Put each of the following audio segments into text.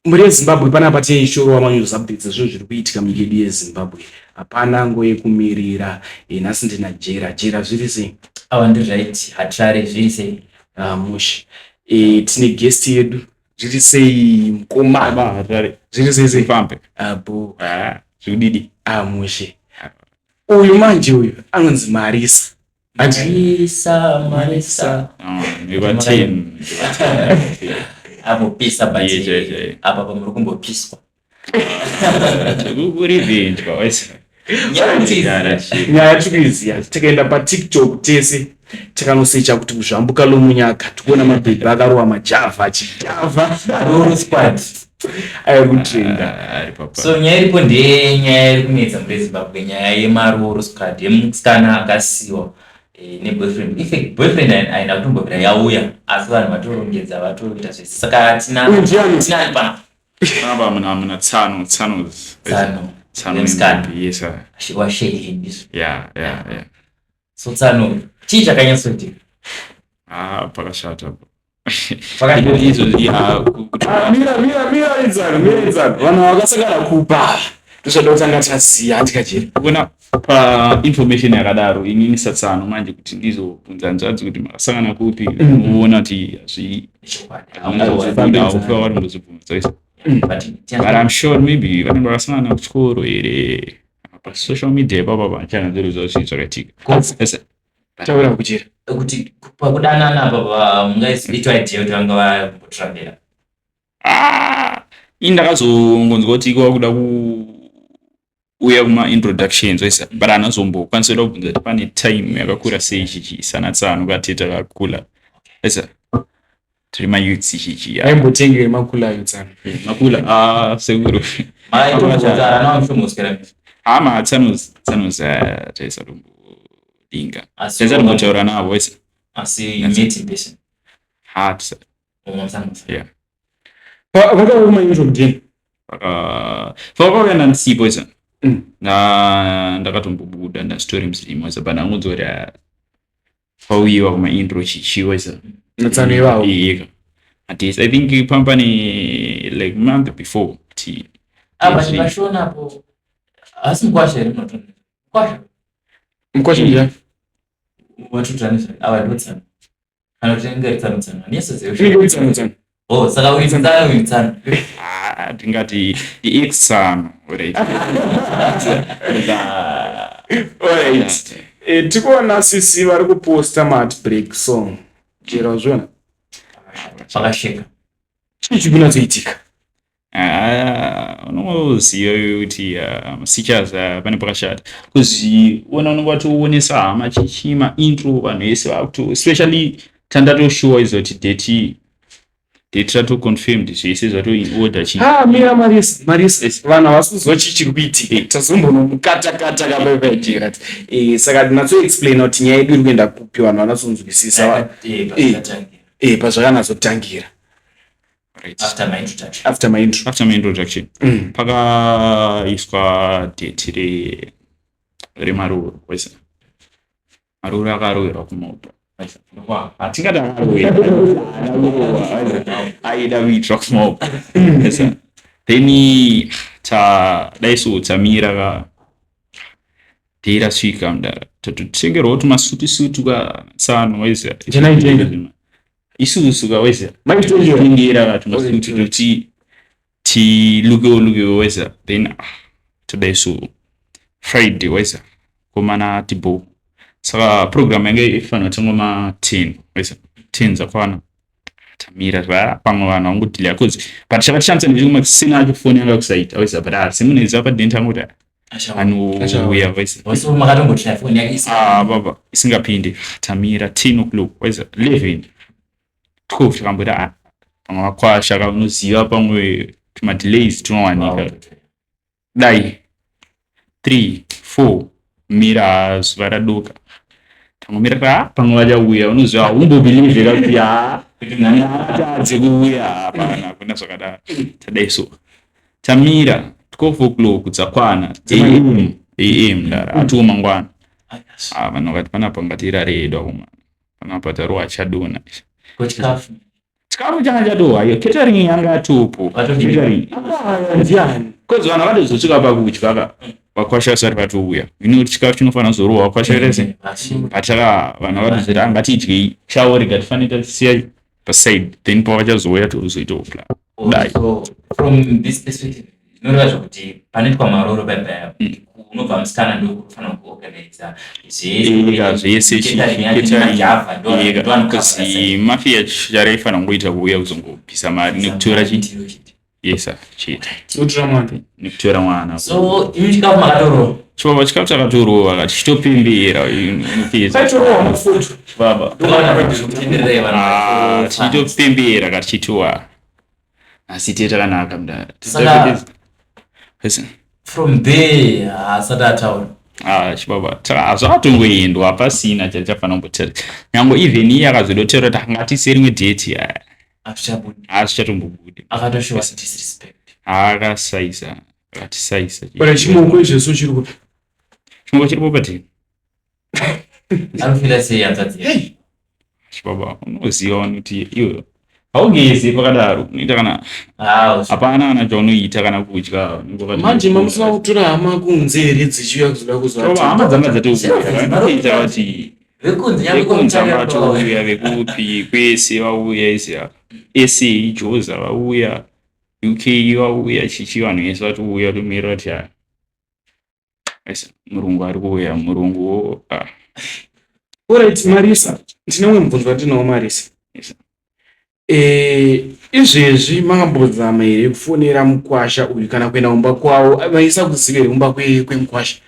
Mhuri yeZimbabwe, panapa tichorova manews updates ezvinhu zviri kuitika munyika yedu yeZimbabwe. Hapana nguva yekumirira. Nhasi ndina Jera. Jera, zviri sei? Awa, ndiri right, Hatirare, zviri sei? Ah, mushe. Tine guest yedu. Zviri sei, mukoma? Baba Hatirare. Zviri sei sei? Fambe. Ah, bo. Ah, zvikudidi. Ah, mushe. Uyu manje uyu anonzi Marisa. Marisa, Marisa. Ndikwa 10. Amupisa, but Yeah. apa pamuri kumbopiswa. Kurivhenjwa waisa. Nyaya tiri kuiziya. Tikaenda paTikTok tese, takanosecha kuti kuzvambuka lomunyaka, tikuona mabhebhi akarova majavha achijavha. Roro squad. Ari kutrenda. Ari papa. So nyaya iripo ndenyaya iri kunetsa muri Zimbabwe, nyaya yemaroro squad, yemusikana akasiyiwa neboyfriend. In fact, boyfriend haina kutombobvira yauya, asi vanhu vatorongedza, vatoita zvese. Saka tina Uyu ndiani? Tinani pana? Panapa muna tsano, tsanos. Tsano. Tsano. Yemusikana. Yes, sir. Washeili ndizvo? Yeah. So tsano, chii chakanyatsoitika? Ah, pakashata. Pakashata. Izvo ya kuti Ah, mira, mira, mira, idzano, mira, idzano. Vanhu vakasakara kupa ndozvada kutanga taziya, handikajeri? Kuona pa information yakadaro, inini satsano manje kuti ndizobvunza hanzvadzi kuti makasangana kupi, unoona kuti hazvi Chokwadi. Haufa warimbozvibvunza isa. But But I'm sure maybe vanenge vakasangana kuchikoro here, pasocial media ipapa vachanatsoziva zvinhu zvakaitika. Yes. Taura kuchera. Kuti pakudanana apa mungaitwa idea kuti vanga vambotrambira? Ah, ini ndakazongonzwa kuti iko kuda kuuya kuma-introductions wese, but hanazombokwanisa kuda kubvunza kuti pane time yakakura sei chichi sana tsano kateta kakula esa tiri mayouths chichi. Aimbotengere makula ayo, tsano? Makula, ah, sekuru. Maitombozara nawamushomoswera? Hama tsanos, tsanos taisatombolinga, taisatombotaura navo wese. Asi you met in person? Ha. Mamusangana? Yeah. Vakauya kumaintro kudini? Vakauya ndandisipo isa. Mm. Ndakatombobuda ndasitori muslim wesa, but ndangonzwa kuti ah, pauyiwa kumaintro chichi wesa. Natsano ivavo? Iyeka at least I think pambane like month before kuti Ah, but pashonapo asi mukwasha here munoto mukwasha? Mukwasha ndiani? Watutanisa ava ndotsano kana kuti inge tsano, tsano Inenge tsano, tsano. Oh, saka uyu tsano, uyu tsano. Ah, tingati ndi-ex tsano, right? Alright. Tikuona sisi vari kuposta maheartbreak song. Jera, wazviona? Pakasheka. Chii chiri kunatsoitika? Ah, unongoziva kuti masichas pane pakashata kuziona, unonge watoonesa hama chichi maintro, vanhu vese vakuto, especially tandatoshuwa izo kuti date ratoconfirmed, zvese zvato in order chi. Ah, mira, Marisa, Marisa, vanhu havasi kuziva chii chiri kuitika. Tazombonomukatakata kapaipajera. Saka tinatsoexplaina kuti nyaya yedu iri kuenda kupi, vanhu vanatsonzwisisa pazvakanatsotangira. Right. After my introduction. After my intro. After my introduction, pakaiswa date remarooro wese. Marooro akaroverwa kumoto, hatingati akaroverwa, aida kuitwa kumoto. Then tadaiso tamira ka date rasvika, mudara tatotengerwawo tumasutu ka tsano waiziva. Ndinaitenga. Isusu ka waiziva. Maitengera? Tengera ka tumasutu toti tilukewo lukewo waiziva. Then ah, tadaiso Friday waiziva, komana tibo, saka program yange ifanira kutangwa ma10 waiziva, 10 dzakwana tamira zva pamwe vanhu vangodelaya cause, but chakatishamisa ndechekumasina acho foni yanga kusaita waiziva, but ah, semunhu padent angoti anouya waiziva. Wasu makatombotraya foni yake isi? Ah, baba, isingapinde. Tamira 10 o'clock waiziva, 11, 12, takamboti ah, pamwe vakwasha ka, unoziva pamwe tumadelays tunowanika. Dai 3, 4, mira, zuva radoka, tangomira ka pamwe vachauya, unoziva haumbobelieve ka kuti ha atadze kuuya, hapana, hakuna zvakadaro. Tadai so tamira 12 o'clock dzakwana am am ndara atiwo mangwana. Ah, vanhu vakati panapa ngatirare hedu akomana, panapa tarowa achadona. Kochikafu? Chikafu changa chatowa, iyo catering yanga yatopo. Vatobika. Catering. Ndiani? Because vanhu vatozosvika pakudya ka, vakwasha vasati vatouya. You know chikafu chinofanira kuzorohwa vakwasha vese. Pataka vanhu vatozoti, "Ah, ngatidyei chavo, rega tifanire tasiya paside," then pavachazouya tozoitawo plan. Dai. So from this perspective, zvinoreva zvokuti panoitwa maroro paya, unobva musikana ndokufanira kuorganiza. Eka, zvese. Zvese. Because mafia charaifanira kungoita kuuya kuzongobvisa mari nekutora chi yesa chete. Notora mwana. Nekutora mwana. So imi chikafu makatorova? Chibaba, chikafu chakatorova, tichitopembera, unopedza. Paitorohwa mafoto. Chibaba. Kutendererai Ah, vanhu. tichitopembera katichitiwa asi te takanaka mudara. From there haasati ataura? Ah, chibaba, zvatongoendwa pasina chatichafanira kumbotera, nyange even iye akazodotaura kuti angatise rimwe date. Hazvichabudi. Hazvichatombobudi. Akatoshowa disrespect. Akasaisa, akatisaisa. Ora, chimoko izvezvo chiri kupi? Chimoko chiripo patini. Anofira sei hanzvadzi yake? Hey. Chibaba, unoziva kuti iwe haugezi pakadaro, unoita kana Ah, hapana kana chaunoita, kana kudya unenge wakati- Manje mamusina kutora hama kunze here dzichiuya kuzoda Chibaba, hama kuzoa? dzanga dzatouya kuti vekunze nyangwe vekunze kwamuchaya. vatouya, vekupi kwese vauya, isi ese ijoza vauya, UK vauya, chichi, vanhu vese vatouya, tomirira kuti ah, ese murungu ari kuuya, murungu, ah. Alright, Marisa, ndine umwe mubvunzo wandinawo, Marisa. Yes. Izvezvi makambozama here kufonera mukwasha uyu kana kuenda kumba kwavo? Vaisa kuziva here kumba kwemukwasha?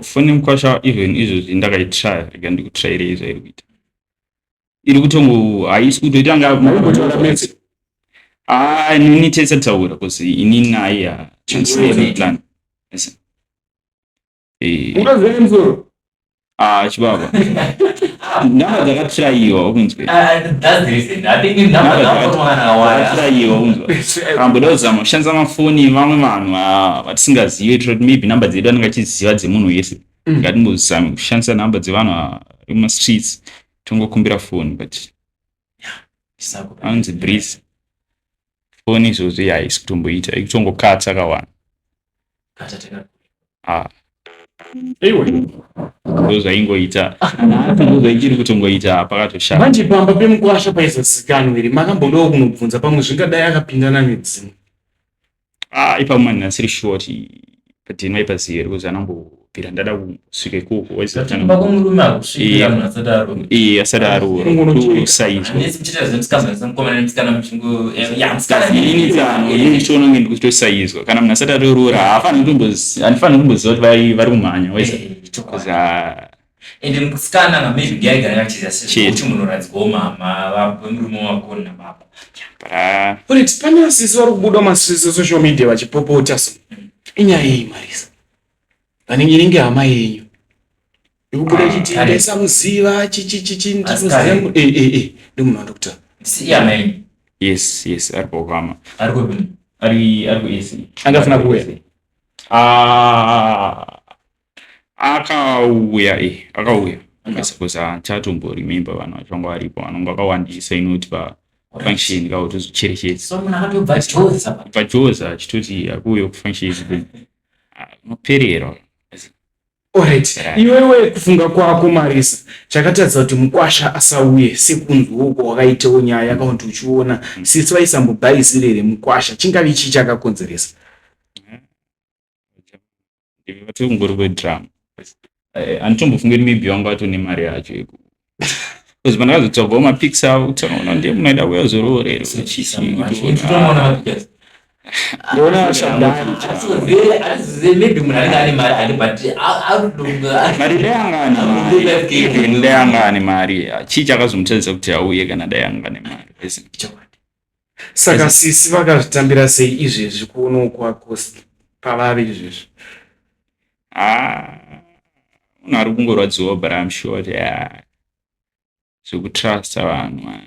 Foni mukwasha, even izvozvi ndakaitraya, rega ndikutrayirei zvairi kuita. Iri kutongo, haisi kutoita nga. Maimbotaura mese? Ah, inini tese taura, because inini naye Chinguri. plan. Yes. Munoziva nemusoro? Ah, chibaba, nhamba dzakatrayiwa, ukunzwe? Ah, that's the reason I think nhamba dzakaforwa nakawanda. Dzakatrayiwa, unzwa? Amboda kuzama kushandisa mafoni vamwe vanhu, ah, vatisingazivi, toti maybe nhamba dzedu anenge achiziva dzemunhu wese. Ngatimbozame kushandisa nhamba dzevanhu vari mumastreets, tongokumbira foni, but anonzi Breeze, foni izvozvi haisi kutomboita, ikutongokatsa kawanda. Ah, Iwe. Ndo zvaingoita nhasi, ndo zvaichiri kutongoita, pakatoshata. Manje pamba pemukwasha paizozikanwa here? Makambodawo kunobvunza, pamwe zvingadai akapindana nedzimwe? Ah, ipapo mani asiri sure kuti padheni vaipaziva here, because anambobvira ndada kusvika ikoko. Kumba kwemurume hakusvikira munhu asati aroora. Iye asati aroora. Ungonocheka. Kusaizwa. Handisi muchiita zvemusikana, mukomana nemusikana muchingo ya musikana. Inini tsano inini chiona kunge ndikutosaizwa. Kana munhu asati atoroora handifaniri kumboziva kuti vari kumhanya wese. Eh, Because, ah, ende musikana nga maybe ngaigara achiziva Chete. kuti munoradzwawo mama vemurume wako nababa. But, ah, Alright, pane asisi vari kubuda masocial media vachipopota, so inyaya yei, Marisa? Vanenge inenge hama yenyu ikubuda Ah, ichiti kare. ndaisamuziva chichichichi. Asi kare. Ndinoziva ndimunhu wandokutaura. Siya yenyu? Yes, ari paukama. Ari kupi? Ari kuEC. Angafuna kuuya? Ah, akauya, akauya because handichatomboremember vanhu vacho vanga varipo, vanonge vakawandisa, inoti pafunction kautozocherechedza. So munhu akatobva Joza? Pajoza achitoti akuuya kufunction, unopererwa. Alright. Yeah. Iwewe, kufunga kwako, Marisa, chakatadza kuti mukwasha asauye, sekunzwa uko wakaitawo nyaya yakaunti uchiona sisi vaisambobhaisire here mukwasha, chingave chii chakakonzeresa? Vatongori vedrama. Handitombofungi kuti maybe vanga vatone mari yacho because pandakazotsvagawo mapics avo, kutaura ndiye munhu aida kuuya zoroora here. Titomaona mapictures. Ndoona shabdani. Maybe munhu anenge ane mari hake, but Mari dai anga ane mari, even dai anga ane mari, chii chakazomutadzisa kuti auye kana dai anga ane mari? Saka sisi vakazvitambira sei izvezvi kuonawo kwako pavave izvezvi? Ah, munhu ari kungorwadziwa, but I'm sure kuti, ah, zvekutrusta vanhu, ah,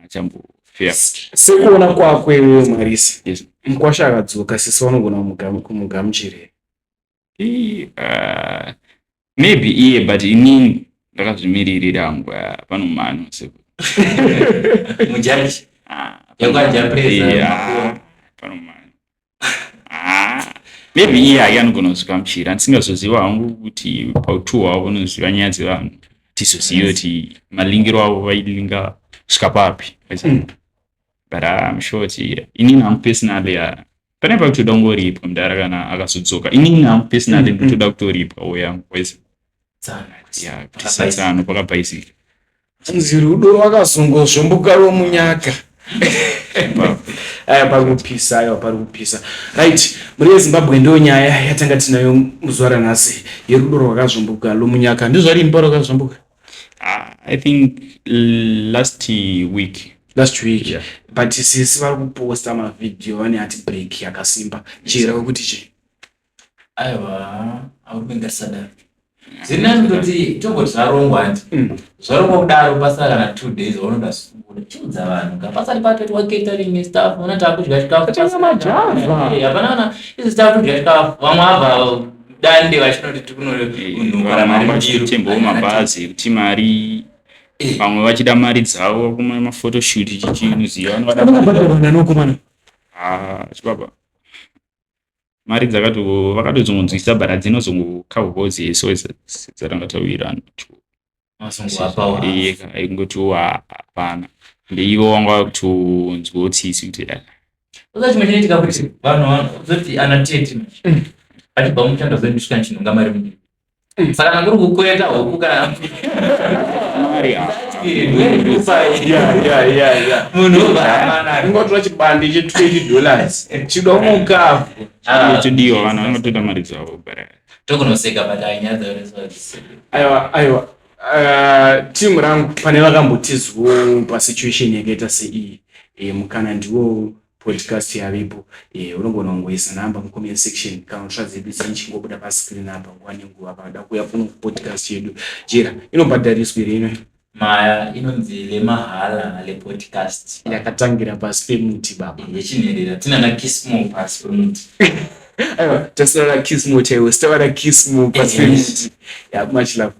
achambofeya. Sekuona kwako iwewe, Marisa, Yes. mukwasha akadzoka, sisi vanogona kumugamuchira here? Maybe iye, but inini ndakazvimiririra hangu, panomhanywa. Mujaji. Ah, Yakwaja presa. Yeah, panomhanya. Ah, maybe iye hake anogona kuzvigamuchira. Ndisingazoziva hangu kuti pautu hwavo unoziva nyaya dzevanhu, tizozive kuti malingiro avo vailinga kusvika papi. But I'm sure kuti inini hangu personally, pane pakutoda kungoripwa mudhara kana akazodzoka. Inini hangu personally ndotoda kutoripwa wo yangu wese. Tsano. Yeah, kuti satsano pakabhaizika. Nzi rudo rwakazongozvomboka romunyaka. Aya, pari kupisa, aiwa, pari kupisa. Right, muri yeZimbabwe, ndo nyaya yatanga tinayo muzuva ranhasi yerudo rwakazvomboka lomunyaka. Ndizvarini parwakazvomboka? Ah, I think last week. Last week. Yeah. But sisi vari kuposta mavhidhiyo vane heartbreak yakasimba. Chera wekuti chi? Aiwa, arume ngatisadaro. Zviri nani kutoti tomboti zvarongwa, handi? Zvarongwa kudaro, pasara kana 2 days, vaunoda kubuda, chiudza vanhu ka pasati patoitwa catering nestuff. Ona, takudya chikafu. Tatenga majava. Eh, hapana kana izvi, takudya chikafu, vamwe abva dande vachinoti tikunounhukara mari mudiro. Vachitengawo mabhazi ekuti mari, vamwe vachida mari dzavo kuma maphotoshoot chichinuziva vanovada mari dzavo. Vanobhadharwa nokomana. Ah, chibaba, mari dzakato vakatozongonzwisa, but hadzinozongokavhwawo dzese dzatanga tawirana. Masongoapawo. Ingotiwo hapana, ndeivo wanga vakutonzwawo tsitsi kuti ah, Uza chimwe chinoitika kuti vanhu vanozoti ana tete achibva mushando zondisvika nchinhonga mari mudiro, saka kana kuri kukwereta huku kana mari ah, munhu obva amana. Ungotora chibande che$20 chida mukafu. Todiwa, vanhu vanotoda mari dzavo, but Tokunoseka, but ainyadza. Aiwa, aiwa. Timu rangu, pane vakambotizwo pasituation yakaita seiyi, mukana ndiwo podcast yavepo. Unogona kungoisa namba mucomment section kana kutsva dzedu dzichingobuda pascreen apa nguva nenguva vakada kuuya kuno podcast yedu. Jera, inobhadhariswa here ino? Maya inonzi Lemahala Lepodcast. Yakatangira pasi pemuti, baba. Yechinherera, tina Kismo pasi pemuti. Aiwa, tasara Kismo chaiwo, sitavara Kismo pasi pemuti. Yeah, much love.